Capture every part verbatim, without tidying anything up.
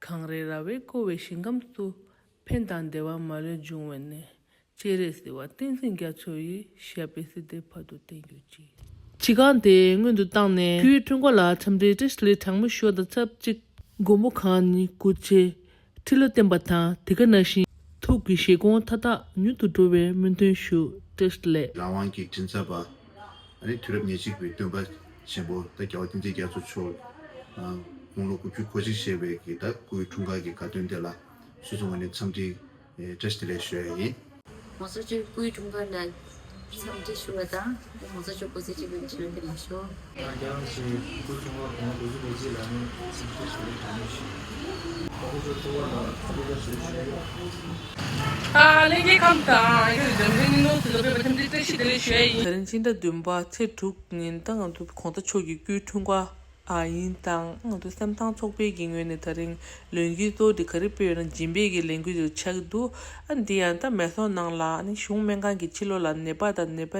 གངས་རི་ར་བས་བསྐོར་བའི་ཞིང་ཁམས་སུ། ཕན་དང་བདེ་བ་མ་ལུས་འབྱུང་བའི་གནས། སྤྱན་རས་གཟིགས་དབང་བསྟན་འཛིན་རྒྱ་མཚོ་ཡི། ཞབས་པད་སྲིད་མཐའི་བར་དུ་བརྟན་གྱུར་ཅིག། སྤྱི་ཁང་དེ་སྔོན་དུ་བཏང་ནས་སྐུའི་འཁྲུངས་སྐར་ལ་འཚམས་འདྲིའི་བཀྲ་ཤིས་བདེ་ལེགས་གྲངས་མེད་ཞུ་བ་དང་ཆབས་ཅིག། མགོན་པོ་གང་ཉིད་སྐུ་ཚེ་ཁྲི་ལོ་བརྟན་པ་དང་། དེ་ག་ནང་བཞིན་ཐུགས་ཀྱི་བཞེད་དགོངས་མཐའ་དག་མྱུར་དུ་འགྲུབ་པའི་སྨོན་འདུན་ཞུ། བཀྲ་ཤིས་བདེ་ལེགས། རང་དབང་གི་མགྲིན་ཚབ་པ། ཨ་ནི་དུས་རབས་ཉེར་གཅིག་པའི་སྟོན་པ་ཆེན་པོ་ད་རྒྱལ་བ་བསྟན་འཛིན་རྒྱ་མཚོ་མཆོག་དགུང་ལོ་དགུ་བཅུ་གོ་གཅིག་བཞེས་པའི་གི་ད་སྐུའི་འཁྲུངས་སྐར་གྱི་དགའ་སྟོན་དེ་ལ་སོ་སོའི་ངོས་ནས་འཚམས་འདྲི་བཀྲ་ཤིས་བདེ་ལེགས་ཞུ་ཡ་ཡིན། ང་ཚོ་ཚོའི་སྐུའི་འཁྲུངས་སྐར་ལ་འཚམས་འདྲི་ཞུ་བ་དང་། ང་ཚོ་ཚོའི་སྐུ་ཚེ་གཅིག་པའི་ཕྱི་རོལ་དུ་མ་ཤོར། རྒྱལ་བ་རིན་པོ་ཆེའི་སྐུའི་འཁྲུངས་སྐར་དགུང་ལོ་དགུ་བཅུ་གོ་གཅིག་ལ་ནི་འཚམས་འདྲི་ཞུ་བའི་དྲན་གསོ་ཞུ། ད་ཁོ་ཚོའི་ཐུགས་ཁུར་ལ་ཐུགས་རྗེ་ཆེ་ཞུ་ཡོད། ཨ་ལྷན་རྒྱས་ཁམས་དང་ཡོད་འཛམ་གླིང་སྙིང་ནོར་ཚོ་ལ་ཕེབས་པ་འཚམས་འདྲི་བཀྲ་ཤིས་བདེ་ལེགས་ཞུ་ཡ་ཡིན། ད་རིང་སྤྱི་ཟླ་བདུན་པ་ཚེས་དྲུག་ཉིན་ད་ང་ཚོ་གོང་ས་མཆོག་གི་སྐུའི་འཁྲུངས་སྐར་ཨ་ཡིན་དང་། ང་ཚོ་སེམས་ཐང་ཚོགས་པའི་གི་ངོས་ནས་ད་རིང་ལས་འགུལ་གཙོ་བོ་དེ་ག་རེ་སྤེལ་ཡོད་ན། སྦྱིན་པའི་གི་ལས་འགུལ་དེ་ཆགས་ཀྱི་འདུག། ཨ་འདི་ཡང་ད་མེ་སོང་ནང་ལ་ཨ་ནི་གཞུང་སྨན་ཁང་གི་ཕྱི་ལོགས་ལ་ནད་པ་དང་ནད་པ་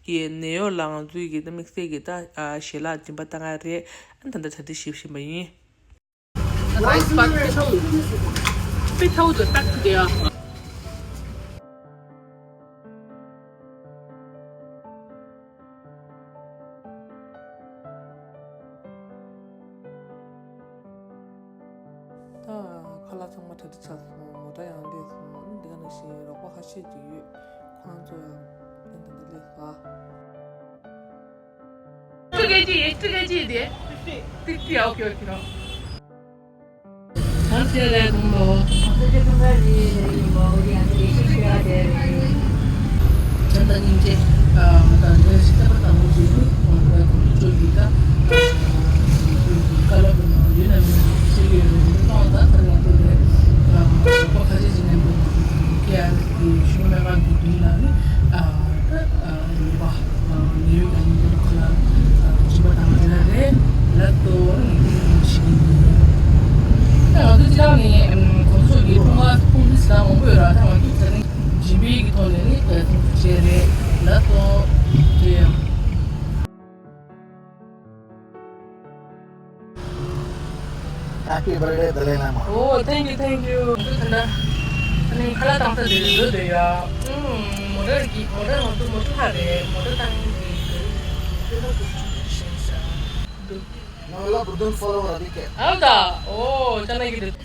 གི་ནད་གཡོག་ལ་ང་ཚོའི་གི་ད་དམིགས་བསལ་གྱི་ད་ཞལ་ལག་སྦྱིན་པ་བཏང་ཡ་རེད། ཨ་ད་ལྟ་གྲ་སྒྲིག་ཞིབ་བཞིན་པ་ཡིན། Rice bag 被偷，被偷的 bag 这个。ད་ཁ་ལག་ཚང་མ་གྲ་སྒྲིག་ཚར་སོང་། མོ་ཊ་ཡང་སླེབས་སོང་། འདི་ག་ནང་བཞིན་རོགས་པ་ཁ་ཤས་ཅིག་ཡོད། ཁོ་རང་ཚོ་ཡང་ད་ལྟ་སླེབས་སོང་། ཁྲི་ཀེ་ཇི་ཡིན། ཁྲི་ཀེ་ཇི་དེ། ཏིག་ཏིག་ཨོ་ཁེ་ཨོ་ཁེ་རོ། ད་ཚེ་རེ་དུང་ལོ། ད་ཚེ་རེ་དུང་ལོ་རེ་རེ་ཡིན་པ་འོ་དེ་ཡང་དེ་ཤི་ཤི་ཡ་དེ་རེད། བྱམས་དང་སྙིང་རྗེ། ད་འདྲ་ཞིག་ཐེབས་པ་དང་པོ་དེ་ནི་ང་ཚོ་ཁོང་ཚོ་ཚོ་ཡིན་ད། བཀའ་སློབ་ཡིན་ན་མི་ཤེས་ཡོད་རེད། གཏོང་ད་ད་ང་ཚོ་ལས་ཁོ་ཁ་ཤས་ཤིག་ནས་འདུག་ཁེ་ཨར་གི་ཤུགས་མེད་པ་འདུག་དུས་ལ་ནི་ད། ཡོད་པ། ལས་ཡོད་ཀྱང་ཡིན་པ་ཁོ་ལ་སྦྱིན་པ་དང་དེ་འདྲ་རེད་ལབ་ཏོ་ནི་ཞིག་ཡིན། ད་ང་ཚོ་སྤྱི་བཏང་ནས་གོང་ས་མཆོག་གི་འཁྲུངས་སྐར་སྤོང་ཚུལ་ཟེར་ན་མང་པོ་ཡོད་ར། ད་ང་ཚོ་ད་ནི་སྦྱིན་པའི་གི་ཐོག་ནས་ནི་ད་སྲུང་བརྩི་བྱས་རེད་ལབ་ཏོ། དེ་ཡང་། Happy birthday, Dalai Lama. Oh, thank you, thank you. ང་ཚོ་ད་ལྟ་ཨ་ནི་ཁ་ལག་བཏང་ས་དེ་འགྲོ་འདོད་ཡ། ཨུམ། མོ་ཊ་གི་མོ་ཊ་ང་ཚོ་མོ་ཊ་ལྷ་རེད། མོ་ཊ་བཏང་གི་འདུག། ང་ལ་བུ་དོན་ཧྥོ་ལོ་བར་ར་དེ་ཀེ། ཨ་ད། ཨོ་ཅ་ན་གི་འདུག།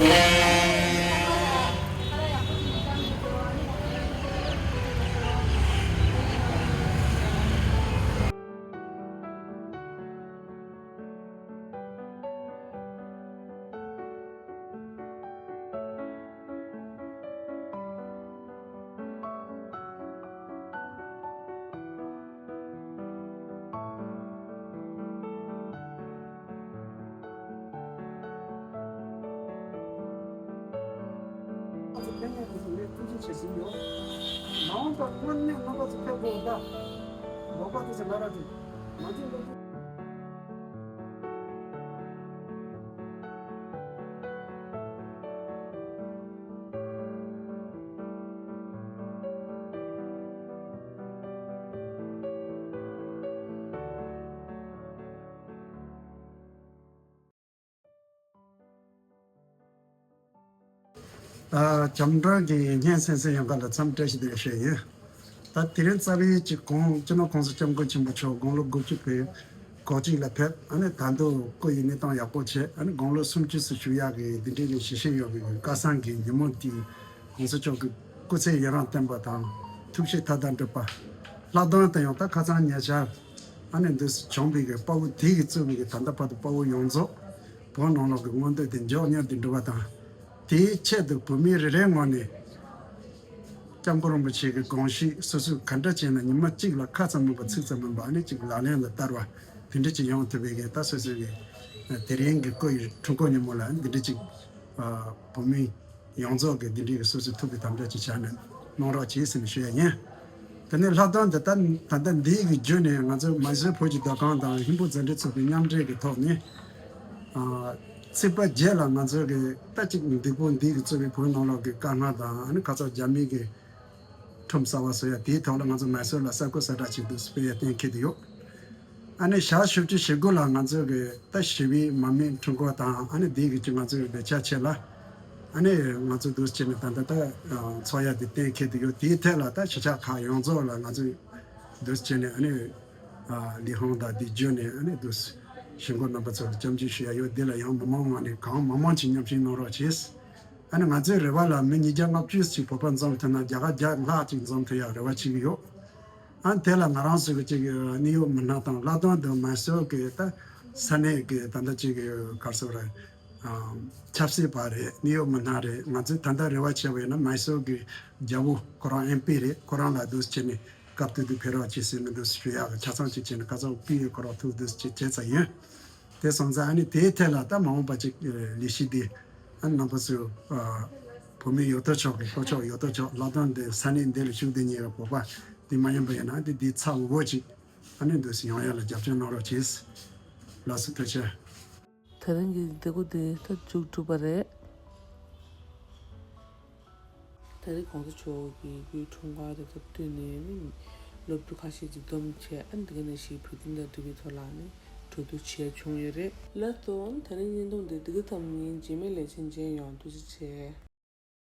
ཕན་ཡོན་དེ་ཚོ་ངས་ཐུགས་རྗེ་ཆེ་ཞུ་ཡོད། མ་འོངས་པར་སྔོན་ནས་རྣམ་པ་ཚོ་ཕེབས་དགོས་ད། ལོག་པ་དེ་ཚོ་ང་རང་ཚོ་ང་ཚོའི་སློབ་ཕྲུག་ཨ། བྱམས་སྒྲོན་གྱི་སྙན་སེང་སེང་ཡོང་ག་ལ་འཚམས་བཀྲ་ཤིས་བདེ་ལེགས་ཞུ་ཡིན། ད་དེ་རིང་རྩ་བའི་གཅིག་གོང་སྤྱི་ནོར་༸གོང་ས་༸སྐྱབས་མགོན་ཆེན་པོ་མཆོག་དགུང་ལོ་དགུ་བཅུ་པའི་གོ་གཅིག་ལ་ཕེབས། ཨ་ནི་ད་དུང་སྐུ་ཡི་གནས་སྟངས་ཡག་པོ་བྱས། ཨ་ནི་དགུང་ལོ་སུམ་ཅུ་སུ་བཞུགས་ཡག་གི་འདི་འདྲའི་ནས་ཞུ་བཞིན་ཡོད་པའི་སྐལ་བཟང་གི་ཉིན་མོ་འདི་༸གོང་ས་མཆོག་གི་སྐུ་ཚེ་ཡུན་རིང་བརྟན་པ་དང་ཐུགས་བཞེད་མཐའ་དག་འགྲུབ་པ། ལྷག་དོན་དུ་ཡང་ད་ཁ་སང་ཉེ་ཆར་ཨ་ནི་འདི་བྱུང་བའི་གི་དཔའ་བོ་དེ་གི་གཙོས་པའི་གི་ད་ལྟ་བར་དུ་དཔའ་བོ་ཡོངས་རྫོགས་བོད་ནང་ལོགས་ཀྱི་མངོན་འདོད་དེ་མགྱོགས་མྱུར་དུ་འགྲུབ་པ་དང་། དེའི་ཆེད་དུ་བོད་མི་རེ་རེའི་ངོས་ནས་༸སྐྱབས་མགོན་རིན་པོ་ཆེ་གི་དགོངས་གཞི་སོ་སོས་ག་འདྲ་བྱས་ན་ཉི་མ་གཅིག་ལ་ཁ་ཙམ་མིན་པ་ཚིག་ཙམ་མིན་པ་ཨ་ནི་གཅིག་ལག་ལེན་ལ་བསྟར་བ་དེ་འདྲ་ཅིག་ཡོང་ཐུབ་པའི་གི་ད་སོ་སོའི་གི་དེ་རིང་གི་སྐུ་ཡི་འཁྲུངས་སྐར་ཉིན་མོ་ལ་འདི་འདྲ་ཅིག་བོད་མི་ཡོངས་རྫོགས་ཀྱི་འདི་འདྲའི་གི་སོ་སོའི་ཐུགས་ཀྱི་དམ་བཅའ་ཅིག་བྱས་ནས་གནང་རོགས་གྱིས་ཟེར་ནས་ཞུ་ཡ་ཡིན། དེ་ནས་ལྷག་དོན་དུ་ད་ད་ལྟ་འདིའི་གི་བརྒྱུད་ནས་ང་ཚོ་མའི་སོར་བོད་ཀྱི་སྡོད་ཁང་དང་ཧིན་བོད་མཛའ་འབྲེལ་ཚོགས་པའི་མཉམ་འབྲེལ་གྱི་ཐོག་ནས། ཨ། ཚེས་པ་བརྒྱད་ལ་ང་ཚོ་གི་ད་ཅིག་འདི་པོ་འདི་གི་གཙོས་པའི་བོད་ནང་ལོགས་ཀྱི་དཀའ་ངལ་དང་ཨ་ནི་ཁ་ཚ་རྒྱ་མི་གི་ཁྲོམ་གསར་པ་བཟོ་ཡ་དེའི་ཐོག་ལ་ང་ཚོ་མའི་སོར་ལ་གསར་འགོད་གསལ་བསྒྲགས་ཅིག་འདུག་སྤེལ་ཡ་གཏན་འཁེལ་དུ་ཡོད། ཨ་ནི་ཞག་བཞི་བཅུ་ཞེ་དགུ་ལ་ང་ཚོ་གི་ད་ཞི་བའི་མར་མེ་འཁྲུངས་སྐར་དང་ཨ་ནི་དེའི་གི་ཅིག་ང་ཚོ་གི་ལས་འཆར་ཆེད་ལ་ཨ་ནི་ང་ཚོ་འདུག་སེ་བྱས་ནས་ད་ལྟ་ད་ཚོགས་ཡ་དེ་གཏན་འཁེལ་དུ་ཡོད། དེའི་ཐད་ལ་ད་གཞིས་ཆགས་ཁག་ཡོངས་རྫོགས་ལ་ང་ཚོ་འདུག་སེ་བྱས་ནས་ཨ་ནི་ལི་ཧོང་དང་དེ་བརྒྱུད་ནས་ཨ་ནི་འདུག་སེ་ཞུ་འགོ་རྣམ་པ་ཚོ་ལ་བཅར་འདྲི་ཞུ་ཡ་ཡོད། དེ་ལ་ཡང་མི་མང་ངོས་ནས་གང་མང་མང་ཅིག་མཉམ་ཞུགས་གནང་རོགས་གྱིས། ཨ་ནི་ང་ཚོའི་རེ་བ་ལ་མི་ཉིས་བརྒྱ་ལྔ་བཅུ་ཞིག་བོད་པ་འཛོམས་ཐུབ་ན་རྒྱ་གར་བརྒྱ་ལྷག་ཅིག་འཛོམས་ཐུབ་ཡག་རེ་བ་བྱེད་ཀྱི་ཡོད། ཨ་ནི་དེ་ལ་ང་རང་ཚོ་གི་ཅིག་གནད་ཡོད་མི་སྣ་དང་ལྷག་དོན་དུ་མའི་སོར་གི་ད་ས་གནས་གི་ད་ལྟ་ཅིག་གི་ག་རེ་ཟེར་དགོས་རེད། ཨ། ཆབ་སྲིད་པ་རེད། གནད་ཡོད་མི་སྣ་རེད། ང་ཚོས་ད་ལྟ་རེ་བ་བྱས་པ་ཡིན་ན་མའི་སོར་གི་རྒྱལ་པོ་ཁོ་རང་ཨེམ་པི་རེད། ཁོ་རང་ལ་འདུག་སེ་བྱས་ནས་སྐབས་དེ་དུས་ཕེབས་རོགས་བྱེད་ཟེར་ནས་འདུག་སེ་ཞུ་ཡག་གི་ཆ་ཚང་ཅིག་བྱས་ནས་ཁ་སང་པི་ཡི་ཁོ་རང་ཐུག་འདུག་སེ་བྱས་བྱས་ཚར་ཡིན། དེ་སོང་ཙང་ཨ་ནི་དེའི་ཐད་ལ་ད་མ་འོངས་པ་ཅིག་ལས་གཞི་འདི་ཨ་ནི་རྣམ་པ་ཚོས་ཨ་བོད་མི་ཡོད་དོ་ཅོག་གི་ལྷོ་ཕྱོགས་ཡོད་དོ་ཅོག་ལྷག་དོན་དེ་ས་གནས་འདི་ལ་བཞུགས་བསྡད་མཁན་གྱི་བོད་པ་འདི་མ་ཡིན་པ་ཡིན་ན་འདི་འདི་ཚ་འུ་བོ་ཅིག་ཨ་ནི་འདུག་སེ་ཡོང་ཡག་ལ་རྒྱབ་སྐྱོར་གནང་རོགས་གྱིས། ལགས་སོ། ཐུགས་རྗེ་ཆེ། དེ་རིང་གི་མཛད་སྒོ་འདི་ད་མཇུག་གྲུབ་པ་རེད། ད་རེས་གོང་ས་མཆོག་གི་སྐུའི་འཁྲུངས་སྐར་དེ་དང་བསྟུན་ནས་ནི་སློབ་ཕྲུག་ཁ་ཤས་ཀྱིས་སྡོམ་བྱས། ཨ་ནི་འདི་ག་ནས་ཤིག་བོད་དོན་དང་འབྲེལ་བའི་ཐོག་ལ་ནི་གྲོས་བསྡུར་བྱས་བྱུང་ཡོད་རེད། ལགས་སོ། ད་རེས་བརྙན་ཐུང་འདི་འདི་ག་ཙམ་ཡིན། རྗེས་མའི་ལེ་ཚན་མཇལ་ཡོང་། ཐུགས་རྗེ་ཆེ།